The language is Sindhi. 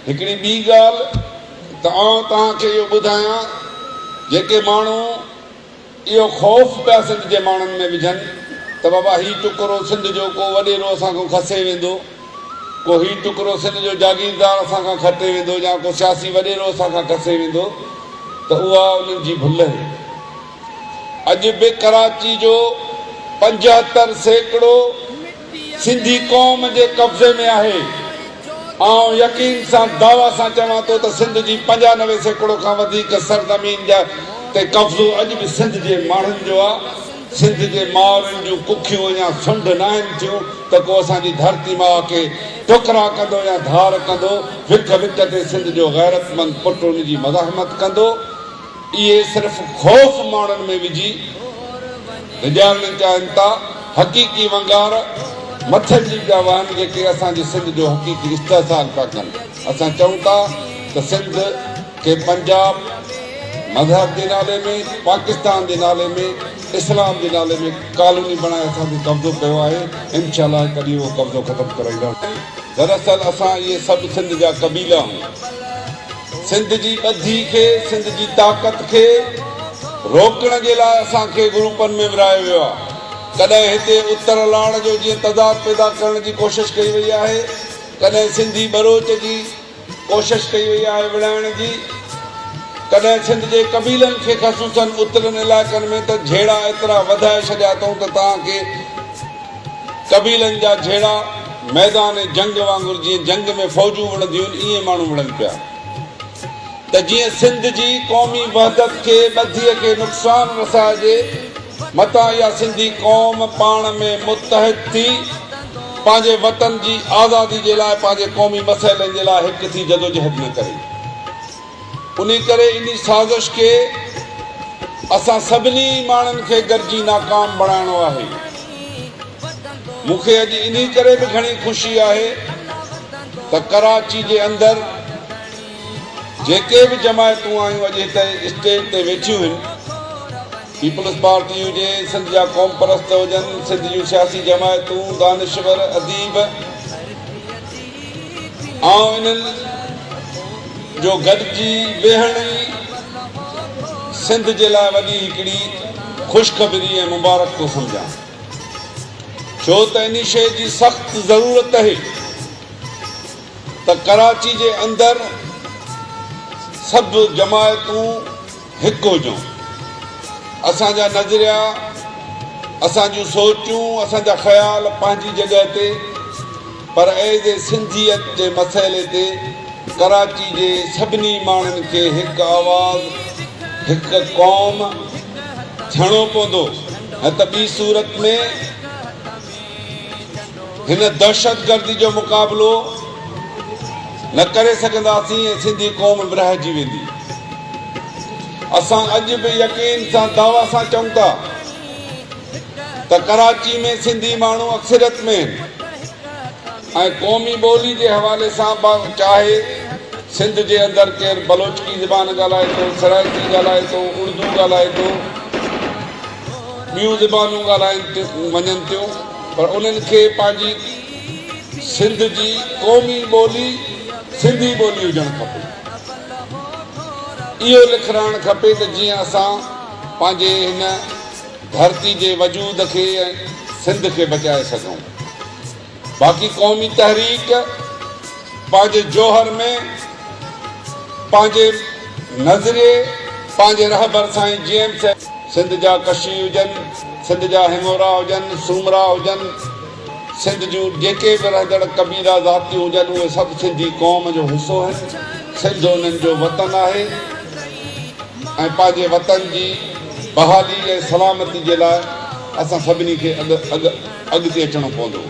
هڪڙي ٻي ڳالهه ته آئون توهان کي اهو ٻڌايان جيڪي ماڻهو اهو خوف پيا سنڌ جي ماڻهن ۾ وجهن ته بابا هي ٽڪرو سنڌ جو ڪو وڏيرو اسان کان کسي ويندو، ڪو هي ٽڪرو سنڌ جو جاگيردار اسان کان کٽي ويندو يا ڪو سياسي وڏيرو اسان کان کسي ويندو ته اها انهن جي ڀل اهي. اڄ به ڪراچي جو 75% سنڌي قوم جي قبضي ۾ آهي. آئون يقين سان دعويٰ سان چوان ٿو ته سنڌ جي 95% کان وڌيڪ سرزمين جا تي قبضو اڄ به سنڌ جي ماڻهن جو آ. سنڌ جي مائرن جون ڪکيون اڃا سنڍ ناهن ٿيون ته ڪو اسان جي ڌرتي ماء کي ٽڪرا ڪندو يا ڌار ڪندو. وک وک تي سنڌ جو غيرتمند پٽ ان جي مزاحمت ڪندو. اهي صرف خوف ماڻهن ۾ وجهي ڊيڄارڻ چاهين ٿا. حقيقي ونگار مٿن جي پيا وهن جيڪي اسان جي سنڌ جو حقيقي استحصال پيا ڪن. اسان چئون ٿا ته سنڌ کي پنجاب مذهب جي نالي ۾، پاڪستان جي نالي ۾، اسلام جي نالي ۾ ڪالوني بڻائي اسان تي قبضو ڪيو آهي، انشاء الله هڪ ڏينهن اهو قبضو ختم ڪرائينداسين. دراصل اسان اهي سڀ سنڌ جا قبيلا آهيون. سنڌ جي ٻڌي کي، سنڌ جي طاقت کي روڪڻ جي لاء اسان کي گروپن ۾ ورهايو ويو آهي. ڪڏهن هتي اتر لاڙ جو جيئن تضاد پيدا ڪرڻ جي ڪوشش ڪئي وئي آهي، ڪڏهن سنڌي ٻروچ جي ڪوشش ڪئي وئي آهي وڙهائڻ جي، ڪڏهن سنڌ جي قبيلن کي خصوصن اترين علائقن ۾ ته جهيڙا ايترا وڌائي ڇڏيا اٿئون ته توهان کي قبيلن جا جهيڙا ميدان جنگ وانگر جيئن جنگ ۾ فوجون وڙهنديون آهن ايئن ماڻهو وڙهن پيا ته جيئن سنڌ جي قومي وحدت کي ٻڌيء کي نقصان رسائجي متان اها سنڌي قوم پاڻ ۾ متحد ٿي پنهنجي وطن جي آزادي جي لاء پنهنجي قومي مسئلن جي لاء هڪ ٿي جدوجهد نه ڪري. انهي ڪري انهي سازش کي اسان سڀني ماڻهن کي گڏجي ناڪام بڻائڻو آهي. مون کي اڄ انهي ڪري به گهڻي خوشي آهي ته ڪراچي جي اندر جيڪي به جماعتون آيون اڄ هتي اسٽيج تي ويٺيون هن، پيپلز پارٽي هجي، سنڌ جا قومپرست هجن، سنڌ جون سياسي جماعتون، دانشور، اديب، آئون انهن جو گڏجي ويهڻ ئي سنڌ جي لاء وڏي هڪڙي خوشخبري ۽ مبارڪ ٿو سمجهان. ڇو ته انهي شيء جي سخت ضرورت اهي ته ڪراچي جي اندر سڀ جماعتون هڪ هجون. اسان جا نظريا، اسان جون سوچون، اسان جا خيال پنهنجي جڳهه تي پر ايز اي سنڌيت جي مسئلي تي ڪراچي جي سڀني ماڻهن کي هڪ آواز، هڪ قوم ٿيڻو پوندو نه ته ٻي صورت ۾ هن دهشتگردي جو مقابلو نه ڪري سگهنداسين ۽ سنڌي قوم ورهائجي ويندي. اسان اڄ به يقين سان دعويٰ سان چئون ٿا ته ڪراچي ۾ سنڌي ماڻهو اڪثريت ۾ آهن ۽ قومي ٻولي جي حوالي سان به چاهي سنڌ جي اندر ڪير بلوچڪي زبان ڳالهائي ٿو، سرائيڪي ڳالهائي ٿو، اردو ڳالهائي ٿو، ٻيون زبانون ڳالهاين وڃن ٿيون پر انهن کي پنهنجي سنڌ جي قومي ٻولي سنڌي ٻولي هجڻ کپي. اهو لکرائڻ کپي ته جيئن اسان پنهنجي هن ڌرتي جي وجود کي ۽ سنڌ کي بچائي سگهون. باقي قومي تحريڪ پنهنجي جوهر ۾ پنهنجي نظريي پنهنجي رهبر سائين جي ايم سيد. سنڌ جا ڪشي هجن، سنڌ جا هڱورا هجن، سومرا هجن، سنڌ جون جيڪي به رهندڙ قبيلا ذاتيون هجن اهي سڀ سنڌي قوم جو حصو آهن، سنڌ انهن جو وطن آهي ۽ پنهنجي وطن جي بحالي ۽ سلامتي جي لاء اسان سڀني کي اڳ اڳ اڳتي اچڻو پوندو.